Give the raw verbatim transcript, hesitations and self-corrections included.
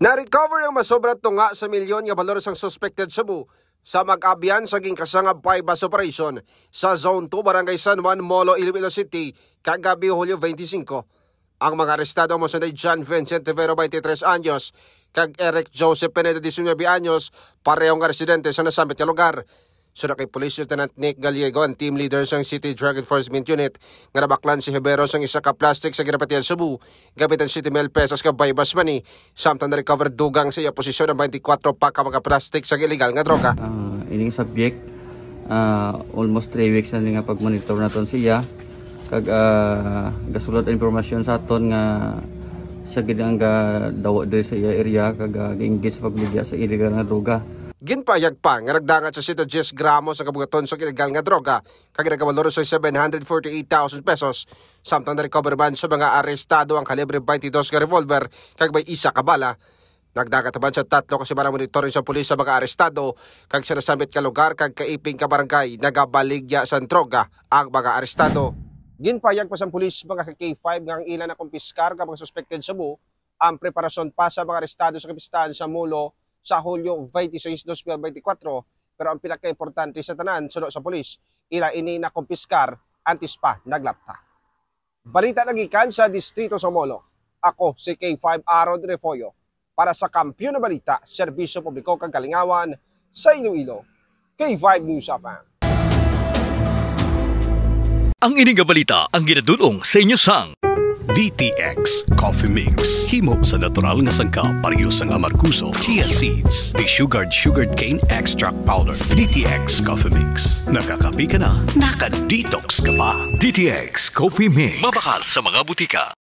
Na-recover ang masobra tunga sa milyon nga balor sang suspected shabu sa mag-abyan sa ginkasangab buy-bust operation sa Zone two, Barangay San Juan, Molo, Iloilo City, kagabi, Hulyo twenty-five. Ang mga arestado amo sina John Vincent Rivero, twenty-three anyos, kag Eric Joseph Pineda, diecinuebe anyos, pareho nga residente sa nasambit nga lugar. Suno kay Police Lieutenant Nick Gallego, ang team leader sang City Drug Enforcement Unit, nga nabaklan si Rivero sang isa ka plastic sa ginapatihan shabu gamit ang siyete mil pesos nga buy-bust money, samtang na-recover dugang sa iya posisyon ang twenty-four pack ka mga plastic sang illegal nga droga. Ah, ining subject, ah, almost three weeks na ni nga pag-monitor naton siya. Kag, ah, gasulat ang impormasyon sa aton nga siya gid ang gadawa diri sa iya area kag, ah, gi-engage sa pagbaligya sa illegal nga droga. Ginpahayag pa nga nagdangat sa siyento diyes gramo sa kabugaton sa illegal nga droga kag nagabalor sa seven hundred forty-eight thousand pesos, samtang na-recover man sa mga arestado ang kalibre twenty-two nga revolver kag may isa ka bala. Nagdagat naman sa tatlo ka semana monitoring sa pulis sa mga arestado kag sa nasambit nga lugar kag kaiping ka barangay nagabaligya sang droga ang mga arestado. Ginpahayag pa sang pulis, mga ka-K five, nga ang ila nakumpiskar nga mga suspected shabu ang preparasyon pa sa mga arestado sa kapistahan sa Molo sa Hulyo twenty-six, twenty twenty-four, pero ang pinakaimportante sa tanan, suno sa pulis, ila ini nakumpiskar antes pa naglapta. Balita nagikan sa Distrito sa Molo. Ako si K five Aaron Refollo para sa Kampiyon na Balita, Serbisyo Publiko kag Kalingawan sa Iloilo, K five News F M. Ang ini nga balita ang ginadul-ong sa inyo sang D T X Coffee Mix. Himo sa natural nga sangkap, pareho sang amargoso, chia seeds, desugared sugarcane extract powder. D T X Coffee Mix. Nakakape ka na, naka-detox ka pa. D T X Coffee Mix. Mabakal sa mga butika.